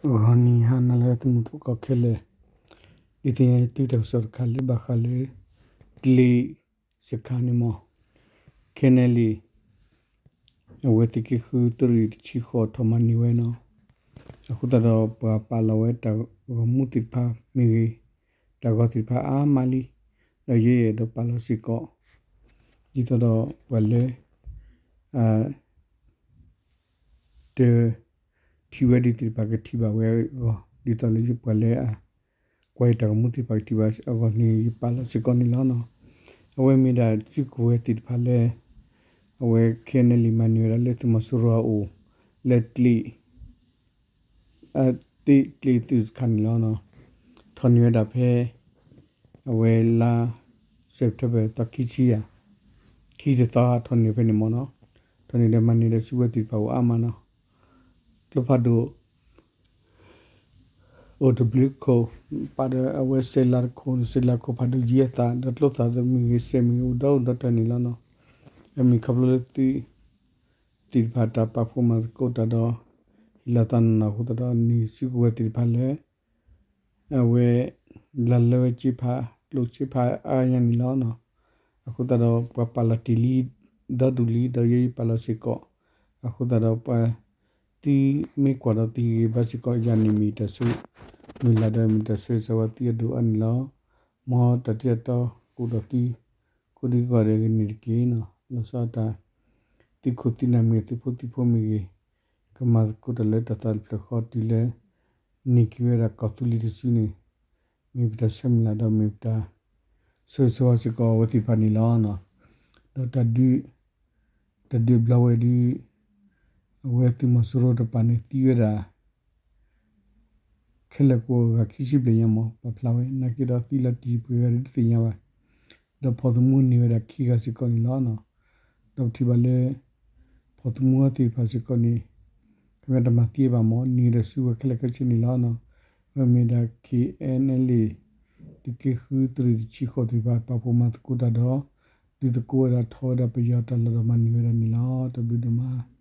ဂီၤနံၤဟါနၤလၢသုမုၢ်သကိးခဲလၢာ်, ဒုးသ့ၣ်ညါသုတၢ်ကစီၣ်တခါလၢဘၣ်ဃးလၢ ကျ့စခါန့ၣ်မ့ၢ် ခဲနဲလံ အဝဲသုးက့ဃုသုးရ့ၣ်တဆံဃိးထီၣ်မၤန့ၢ်ဝဲနီၤ. အဃိသတးဒီးပှၤပာ်လီၤဝဲတၢ်ဂီၤမူသ့ၣ်တဖၣ်မ့ၢ်ဂ့ၤ, တၢ်ဂီၤသ့ၣ်တဖၣ်အါမးလံ, ဒီးယဲယအဲၣ်ဒိးပာ်လီၤစ့ၢ်ကီး ဒ်သိးဒီးပှၤလၢ တ ထံၣ်ဝဲဒ်သ့ၣ်တဖၣ်ကထံၣ်ဘၣ်ဝဲအဂီၢ်, ဒ်သိးလၢယပှၤလၢအ ကွၢ်ယတၢ်ဂီၤမူသ့ၣ်တဖၣ်ကထံၣ်ဘၣ်အဂီၢ်န့ၣ် ယပာ်လီၤစ့ၢ်ကီးန့ၣ်လီၤ. အဝဲမ့ၢ်ဒၣ်စုကဝဲၤသ့ၣ်တဖၣ်လၢ အဝဲခဲနဲလံမၤန့ၢ်ဝဲဒၣ်လၢသုးမီၤစိရိၤအအိၣ် လၢကျ့ အသ့ၣ်ကျ့သုးစခါန့ၣ်လီၤ. ထီၣ်န့ၢ်ဝဲဒၣ်ဖဲ အဝဲလါ September သီခံဆံယဲၢ်, ခံတသီထီၣ်န့ၢ်ဖဲန့ၣ်မ့ၢ်နီၤ. ထီၣ်န့ၢ်ဒီးမၤန့ၢ်ဒီးစုကဝဲၤသ့ၣ်တဖၣ်အိၣ်အါမးနီၤ. ကျိဖးဒိၣ် အိၣ်တဘျုးခိၣ်, ပာ်ဒီးအဝဲစဲးလၤတခိၣ်န့ၣ် စဲးလၤခိၣ်ဖးဒိၣ်ယဲၢ်သး ဒီးကျိသၣ်မ့ၢ်ဂ့ၤ စဲးမ့ၢ်ဂ့ၤ အိၣ်ဒီဒူၣ်ဒီထၢန့ၣ်လီၤ. အမ့ၢ်ခီဖျိလၢသုးသ့ၣ်တဖၣ်တၢ်ပာ်ဖှိၣ်မၤသကိးတၢ်ဒီး ဟ့ၣ်လီၤသးနီၢ်နီၢ်အဃိသတးဒီး န့ၢ်စုကဝဲၤသ့ၣ်တဖၣ်လၢ အဝဲ လၢလၢဝဲက့ဖး ကျိၣ်က့ဖးအါညါန့ၣ်လီၤ. အဃိသတးဒီးပှၤပာ်လီၤတ့ၢ်လံ ဒီဒူၣ်လံ ဒီးယဲယပာ်လီၤစ့ၢ်ကီး, အဃိသတးဒီးပှၤ သုမ့ၢ်ကွၢ်ဒီးသုဟ့ၣ်ဂံၢ်ဘါစ့ၢ်ကီးယၤန့ၣ်မ့ၢ်တၢ်ဆၢ မုၢ်လၢ်ဒီးမ့ၢ်တၢ်ဆၢဂ့ၤဆၢဝါသုအဒိၣ်အါန့ၣ်လီၤ. မ်တၢ်တ့တၢ်တီအိၣ်ဒီးသု ကိးဒံကီးဒီးကန့ၢ်တက့ၢ်နီၤ. လီၤဆီဒၣ်တၢ် သုးခိၣ်သုးနၢ်မ့ၢ်ဂ့ၤ သုးဖိသုးဖိမ့ၢ်ဂ့ၤ ကမၤသကိးတၢ်လၢတၢ်သးတဖျၢၣ်ဃီတုၤလၢ န့ၢ်က့ၤဝဲဒၣ်ကီၢ်သူလ့ၤတစုန့ၣ် မ့ၢ်ပတၢ်ဆၢမုၢ်လၢ်ဒီးမ့ၢ်ပတၢ် ဆၢဂ့ၤဆၢဝါစ့ၢ်ကီးအဝဲသ့ၣ်တဖၣ်န့ၣ်လီၤ. ဒီးတၢ်ဒုး တၢ်ဒုးဘျီဝဲဒုး အဝဲသုးမီၤစိရိၤတပၤန့ၣ်သံဝဲဒၣ် ခဲလၢာ်ကိးဂၤခံဆံဘျဲၣ်ညါမ့ၢ်ပာ်ဖျါဝဲ နာ်က့ဒီးသံလီၤတံၢ်ပှဲၤဂၤဒုးတသ့ၣ်ညါဘၣ်. ဒီးဖီၣ်သမူန့ၢ်ဝဲဒၣ်ခံဂၤစ့ၢ်ကီးန့ၣ်လီၤ. ဒီးပထံၣ်ဘၣ်လၢ ဖီၣ်သမူအသ့ၣ်တဖၣ်စ့ၢ်ကီးန့ၣ် ခီပညီတမၤသံဘၣ်မ့ၢ် န့ၢ်ဝဲဒၣ်စုကဝဲၤခဲလၢာ်ခဲဆ့န့ၣ်လီၤ. အဝဲမ့ၢ်ဒၣ် KNLA သုးက့ဃုသုးရ့ၣ်တဆံဃိးသ့ၣ်တဖၣ် ပာ်ဖှိၣ်မၤသကိးတၢ်ဒီး ဒုးသကိးဝဲဒၣ်ထီၣ်ဝဲဒၣ်ပယီၤတၢ်လီၢ်ဒီးမၤန့ၢ်ဝဲဒၣ်န့ၣ်လီၤ. တၢ်ဘျုးဒိၣ်မး